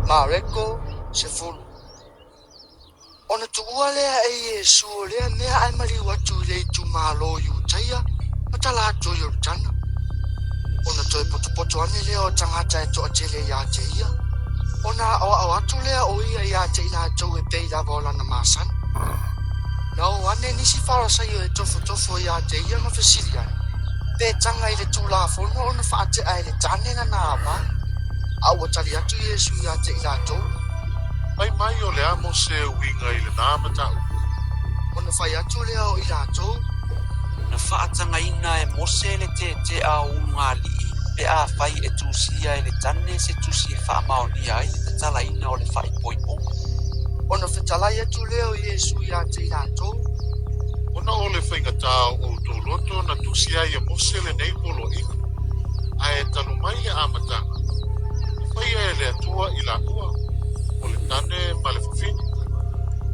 Mareko 10. Ona tuua lea e Iesu o lea mea ae maliu atu i le itumalo o Iutaia ma tala atu o Ioritana. Ona toe potopoto ane lea o tagata e toatele ia te ia, ona aoao atu lea o ia ia te i latou e pei lava o lana masani. Na o ane nisi Farasaio e tofotofo ia te ia ma fesili ai, pe taga i le Tulafono ona faatea e le tane lana ava? A ua tali atu Iesu ia te i latou, Fai mai o le a Mose uiga i lenā mataupu? Ona fai atu lea o i latou, Na faatagaina e Mose le tetea o ulugalii pe afai e tusia e le tane se tusi e faamaonia ai le tatalaina o le faaipoipoga. Ona fetalai atu lea o Iesu ia te i latou, Ona o le faigata o outou loto na tusi ai e Mose lenei poloaiga, ae talu mai le amataga, na faia e le Atua i laua, o le tane ma le fafine.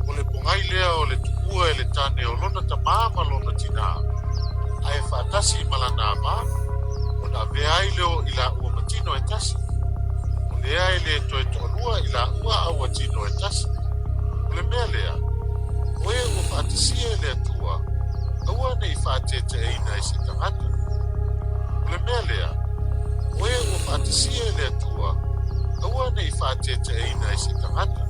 O le pogai lea o le tuua e le tane o lona tamā ma lona tinā, ae faatasi ma lana ava, ona avea ai lea o i laua ma tino e tasi. O lea e le toe toalua i laua a ua tino e tasi. O le mea lea, o e ua faatasia e le Atua, aua ne i faateteaina e se tagata. O le mea lea, o e ua faatasia e le Atua, aua ne i faateteaina e se tagata.